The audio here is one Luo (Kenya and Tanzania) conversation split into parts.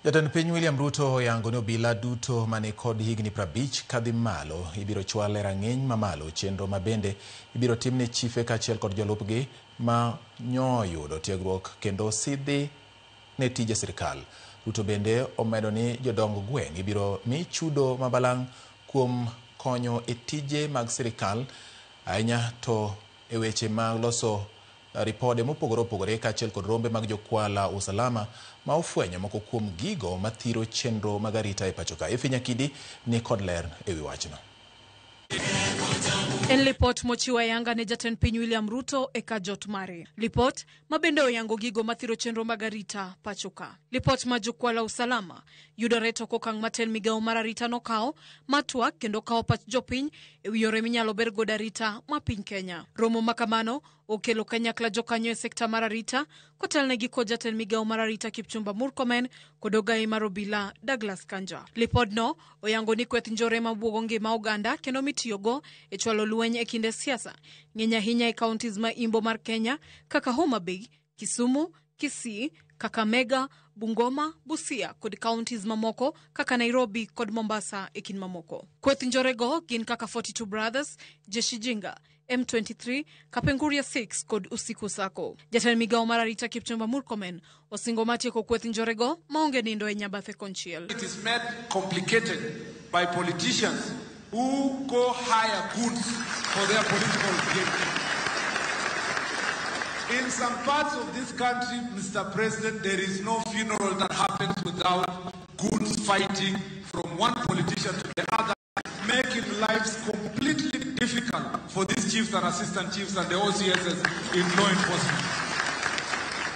Jatend piny William Ruto oyango ni obila duto mani kod higni 50 kadhi malo ibiro chwal e rang'iny mamalo, chenro ma bende ibiro timne chife kaachiel kod jolupgi ma nyoyudo tiegruok kendo sidhi ne tije sirikal. Ruto bende omedo ni jodong gweng' ibiro mi chudo ma balang' kuom konyo e tije mag sirikal, ahinya to e weche mag loso ripode mopogore opogore kaachiel kod rombe mag jokwala usalama ma ofwenyo moko kuom gigo mathiro chenro mag arita e pacho ka. Effie Nyakidi ni kod ler ewi wachno. En lipot mochiwo ayanga ne jatend piny William Ruto e kajot mare. Lipot ma bende oyango gigo mathiro chenro mag arita pacho ka. Lipot ma jokwala usalama yudore tok okang' ma tend migawo mar arita nokawo ma twak kendo kawo pach jopiny ewi yore minyalo ber godo arita ma piny Kenya. Romo ma kamano okelo kanyakla jokanyo e sekta mar arita kotelnegi kod jatend migawo mar arita Kipchumba Murkomen kod ogayi mar obila Douglas Kanja. Lipodno oyango ni kweth njore mabuogo ngima oganda kendo mitiyogo e chwalo lweny e kinde siasa ng'eny ahinya e counties ma imbo mar Kenya kaka Homa Bay, Kisumu, Kisii, Kakamega, Bungoma, Busia kod counties mamoko kaka Nairobi kod Mombasa e kind mamoko. Kweth njorego gin kaka 42 Brothers, Jeshi Jinga, M23, Kapenguria 6 kod Usiku Sacco. Jatend migawo mar arita Kipchumba Murkomen osingo mar tieko kweth njorego maonge nindo e nyabathe konchiel. It is made complicated by politicians who go hire goons for their political gain. In some parts of this country, Mr. President, there is no funeral that happens without goons fighting from one politician to the other, making lives completely difficult for these chiefs and assistant chiefs and the OCSs in law enforcement.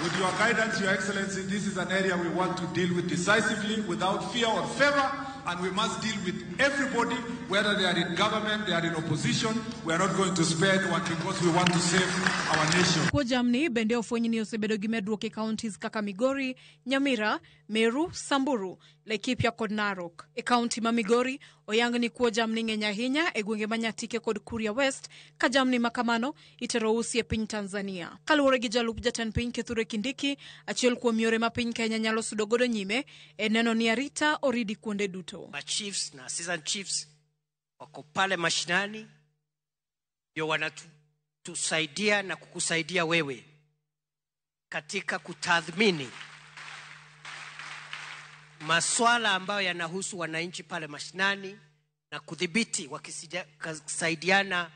With your guidance, Your Excellency, this is an area we want to deal with decisively, without fear or favor, and we must deal with everybody, whether they are in government, they are in opposition. We are not going to spare anyone because we want to save our nation. Kuo jamni bende ofweny ni osebedo gi medruok e counties kaka Migori, Nyamira, Meru, Samburu, Laikipia kod Narok. E kaunti ma Migori, oyang ni kuo jamni ng'eny ahinya e gwenge ma Nyatike kod Kuria West, ka jamni ma kamano itero usi e piny Tanzania. Kaluwore gi jalup jatend piny Kithure Kindiki, achiel kuom yore ma piny Kenya nyalo sudo godo nyime en neno ni arita oridi kuonde duto. Ma chiefs na assistant chiefs wako pale mashinani ndio wanatusaidia na kukusaidia wewe katika kutathmini maswala ambayo yanahusu wananchi pale mashinani na kudhibiti wakisaidiana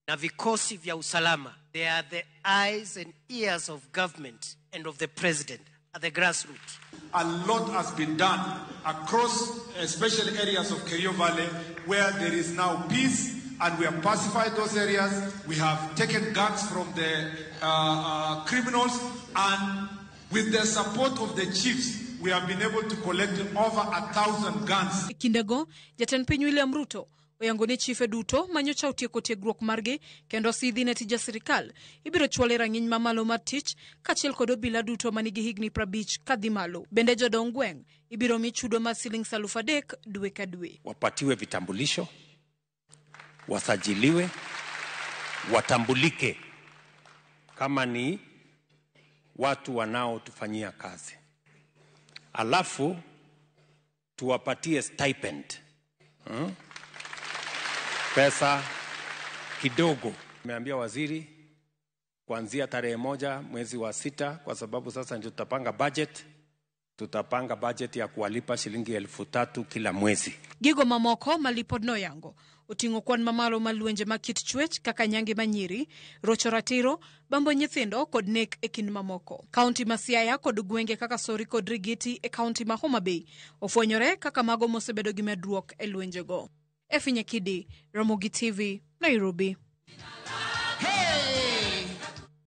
na vikosi vya usalama. They are the eyes and ears of government and of the president at the grassroots. A lot has been done across, especially areas of Kerio Valley, where there is now peace, and we have pacified those areas. We have taken guns from the criminals, and with the support of the chiefs, we have been able to collect over 1,000 guns. E kindego, jatend piny William Ruto oyango ni chife duto manyocha otieko tiegruok margi kendo sidhi ne tije sirikal ibiro chwal e rang'iny mamalo mar tich kaachiel kod obila duto manigi higni 50 kadhi malo. Bende jodong gweng' ibiro mi chudo mar siling 3,000 dwe ka dwe. Wapatiwe vitambulisho, wasajiliwe, watambulike kama ni watu wanaotufanyia kazi. Alafu tuwapatie stipend. Pesa kidogo. Nimeambia waziri kuanzia tarehe 1 mwezi wa 6, kwa sababu sasa ndio tutapanga budget. Tutapanga budget ya kuwalipa shilingi 3,000 kila mwezi. Gigo mamoko malipod noyango oting'o kwan mamalo mar lwenje mag kit chwech kaka nyange manyiri, rocho ratiro, bambo nyithindo kod nek e kind mamoko. Kaunti ma Siaya kod gwenge kaka Sori kod Rigiti e kaunti ma Homa Bay ofwenyore kaka mago mosebedo gi medruok e lwenjego. Effie Nyakidi, Ramogi TV, Nairobi.